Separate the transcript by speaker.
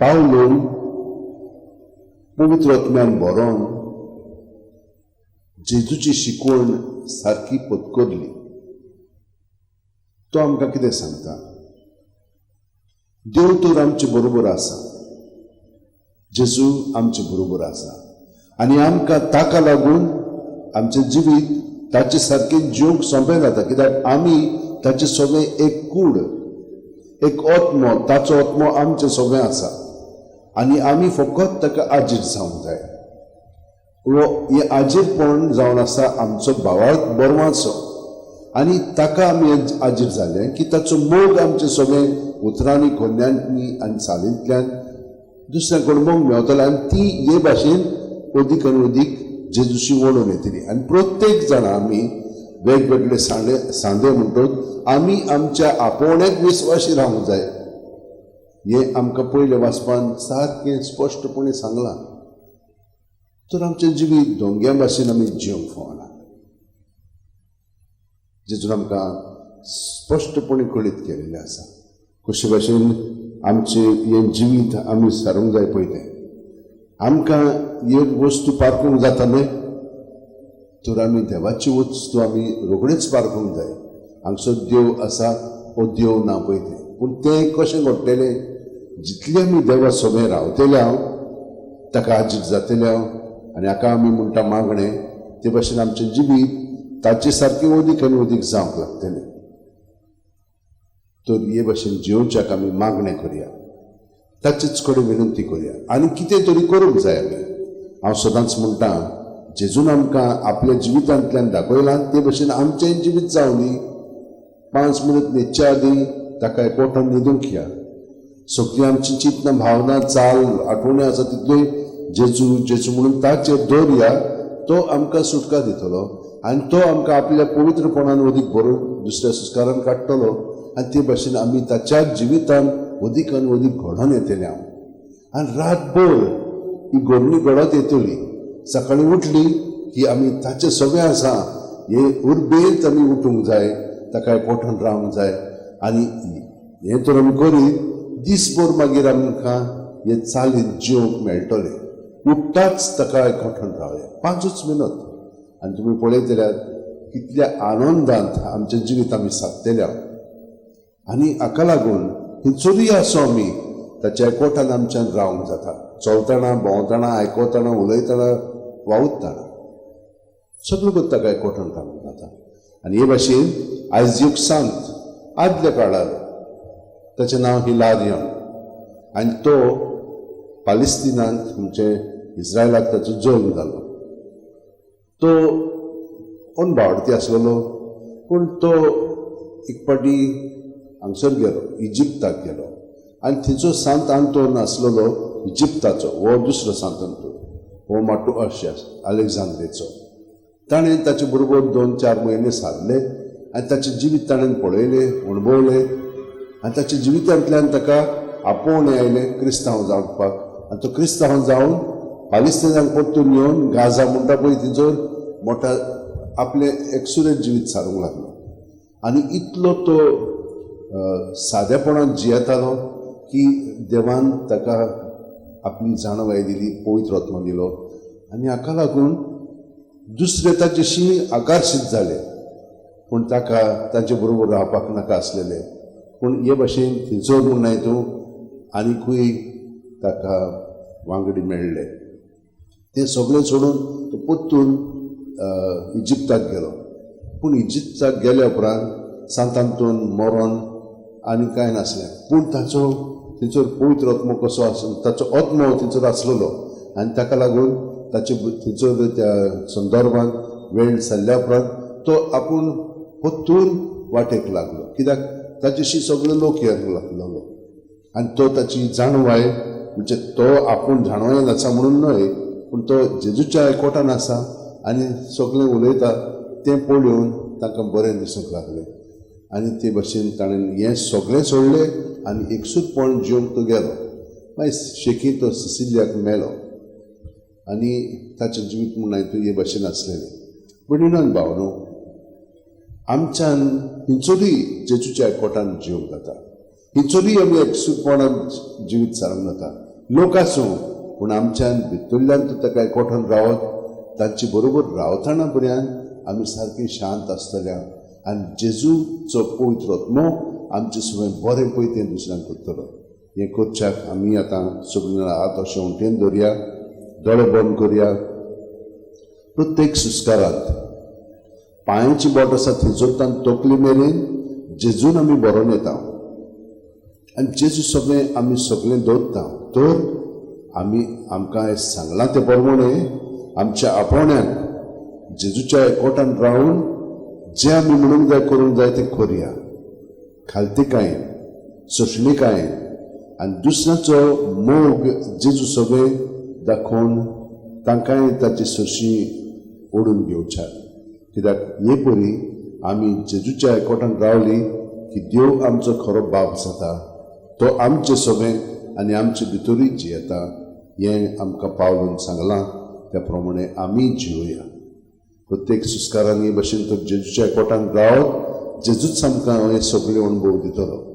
Speaker 1: पावलून पवित्र आत्म्यान बरोवन जेजूची शिकवण सारकी पत्करली. तो आमकां कितें सांगता? देव तर आमचे बरोबर आसा, जेजू आमचे बरोबर आसा आनी आमकां ताका लागून आमचें जिवीत ताचे सारकें जिवंक सोंपें जाता, कित्याक आमी ताचे सगळें एक कूड, एक आत्मो, ताचो आत्मो आमचें सगळें आसा आनी आमी फकत ताका आजीर जावंक जाय. वो हें आजीरपण जावन आसा आमचो भावार्थ बरवाचो आनी ताका आमी आजीर जाले की ताचो मोग आमचे सगळें उतरांनी, कोन्यांनी आनी चालींतल्यान दुसऱ्या कोण मोग मेवतलो आनी ती हे भाशेन अदीक आनी अदीक जेजूशी ओडून येतली. आनी प्रत्येक जाणां आमी वेगवेगळे सांडे सांदे म्हणटूच आमी आमच्या आपोवण्याक विस्वाशी रावंक जाय. हें आमकां पयल्या वाचपान सारकें स्पश्टपणी सांगलां. तर आमचें जिवीत दोंग्या भाशेन आमी जिवंक फावना. जेजून आमकां स्पश्टपणी कळीत केल्लें आसा कशे भाशेन आमचें हें जिवीत आमी सारूंक जाय. पळय तें आमकां एक वस्तू पारखूंक जाता न्हय, तर आमी देवाची वस्तू आमी रोखडीच पारखूंक जाय. हांगसो देव आसा हो देव ना पळय तें, पूण तें कशें घडटलें? जितलें आमी देवा सगळें रावतले हांव, ताका आजीर जातले हांव आनी हाका आमी म्हणटा मागणें, ते भाशेन आमचें जिवीत ताचे सारकें अदीक आनी अदीक जावंक लागतलें. तर हे भाशेन जिवच्याक आमी मागणें करया, ताचेच कडेन विनंती करया आनी कितें तरी करूंक जाय आमी. हांव सदांच म्हणटा, जेजून आमकां आपल्या जिवितांतल्यान दाखयलां ते भाशेन आमचेंय जिवीत जावं दी. 5 मिनट न्हिदच्या आदीं ताका एकवटान न्हिदूंक या. सगळीं आमची चिंतना, भावना, चाल, आठवणी आसा तितल्यो जेजू जेजू म्हणून ताचेर दवरया. तो आमकां सुटका दितलो आनी तो आमकां आपल्या पवित्रपणान अदीक भरून दुसऱ्या संस्कारान काडटलो आनी ते भाशेन आमी ताच्या जिवितान अदीक आनी अदीक घडोवन येतले हांव. आनी रातभर ही घडणी घडत येतली. सकाळीं उठली की आमी ताचें सगळें आसा हे उर्बेंत आमी उठूंक जाय, ताका एकवटान रावंक जाय आनी हें तर आमी करीत दीसभर मागीर आमकां हे चालीत जिवंक मेळटलें. उठ्ठाच ताका एकवटान रावया 5 मिनट आनी तुमी पळयत जाल्यार कितल्या आनंदांत आमचें जिवीत आमी सादतले हांव. आनी हाका लागून खंयसरूय आसूं आमी ताच्या एकवटान आमच्यान रावंक जाता. चलतना, भोंवतना, आयकतना, उलयतना, वावुरतना सगळें करता ताका एकवटान रावंक जाता. आनी हे भाशेन आयज एक सांत आदल्या काळार, ताचें नांव हिलारियन आनी तो पालिस्तिनांत म्हणजे इस्रायलाक ताचो जल्म जालो. तो अनभावडती आसलेलो, पूण तो एक फावटी हांगसर गेलो, इजिप्ताक गेलो आनी थंयचो सांत आंतोन आसलेलो इजिप्ताचो, हो दुसरो सांत आंतोन, हो माटो अशे अलेक्झांद्रेचो. ताणें ताचे बरोबर 2-4 म्हयने सारले आनी ताचें जिवीत ताणें पळयलें, अणभवलें आनी ताच्या जिवितांतल्यान ताका आपोवणें आयलें क्रिस्तांव जावपाक. आनी तो क्रिस्तांव जावन पालिस्तिनाक परतून येवन गाजा म्हणटा पळय थंयसर मोठा आपलें एकसुरें जिवीत सारूंक लागलो. आनी इतलो तो सादेपणान जियेतालो की देवान ताका आपली जाणवाय दिली, पवित्र आत्मो दिलो आनी हाका लागून दुसरे ताचेशी आकर्शीत जाले, पूण ताका ताचे बरोबर रावपाक नाका आसलेलें. पूण हे भाशेन थंयसर म्हूण तूं आनीकूय ताका वांगडी मेळ्ळे. तें सगळें सोडून तो परतून इजिप्ताक गेलो. पूण इजिप्ताक गेल्या उपरांत सांत आंतोन मरोन आनी कांय नासलें, पूण ताचो थंयसर पवित्र आत्मो कसो आसलो, ताचो आत्मो थंयसर आसलेलो आनी ताका लागून ताचे थंयसर त्या संदर्भान वेळ सरल्या उपरांत तो आपूण परतून वाटेक लागलो, कित्याक ताचेशी सगळे लोक येवंक लागलेलो आनी तो ताची जाणवाय म्हणजे तो आपूण जाणवायेन आसा म्हणून न्हय, पूण तो जेजूच्या एकवटान आसा आनी सगळें उलयता तें पळोवन तांकां बरें दिसूंक लागलें आनी ते भाशेन ताणें हें सगळें सोडलें आनी एकसूरपण जिवंक तो गेलो. मागीर शेकी तो सिसिलियाक मेलो आनी ताचें जिवीत म्हूण तूं हे भाशेन आसलेलें. भयणीन भाव न्हू, आमच्यान खंयसरूय जेजूच्या एकवटान जिवंक जाता. हिचोरूय आमी एकसूरपणान जिवीत सारूंक जाता. लोक आसूं पूण आमच्यान भितरल्यान तो ताका एकवटान रावत तांचे बरोबर रावतना पर्यंत आमी सारकें शांत आसतले आनी जेजूचो पवित्र आत्मो आमचे सगळें बरें पळय तें दुसऱ्यांक करतलो. हें करच्याक आमी आतां सगळीं जाणां हात अशें उंटेन दवरया, दोळे बंद करया. प्रत्येक सुस्कारांत पांयाची बोट आसा थंयसर तकली मेरेन जेजून आमी बरोवन येता आनी जेजू सगळें आमी सगळें दवरता. तर आमी आमकां हें सांगलां तें प्रमाणे आमच्या आपोवण्याक जेजूच्या एकवटान रावन जें आमी म्हणूंक जाय करूंक जाय तें करुया. खालतीकायेन, सोंसणीकायेन आनी दुसऱ्याचो मोग जेजू सगळें दाखोवन तांकांय ताची सोशी ओडून घेवच्याक. कित्याक हे परी आमी जेजूच्या एकवटान रावली की देव आमचो खरो बाप जाता, तो आमचे सगळें आनी आमचे भितरूय जियेता. हें आमकां पावलून सांगलां त्या प्रमाणे आमी जिवया. प्रत्येक सुस्कारांनी भशेन तो जेजूच्या एकवटान रावत जेजूच आमकां हे सगळे अणभव दितलो.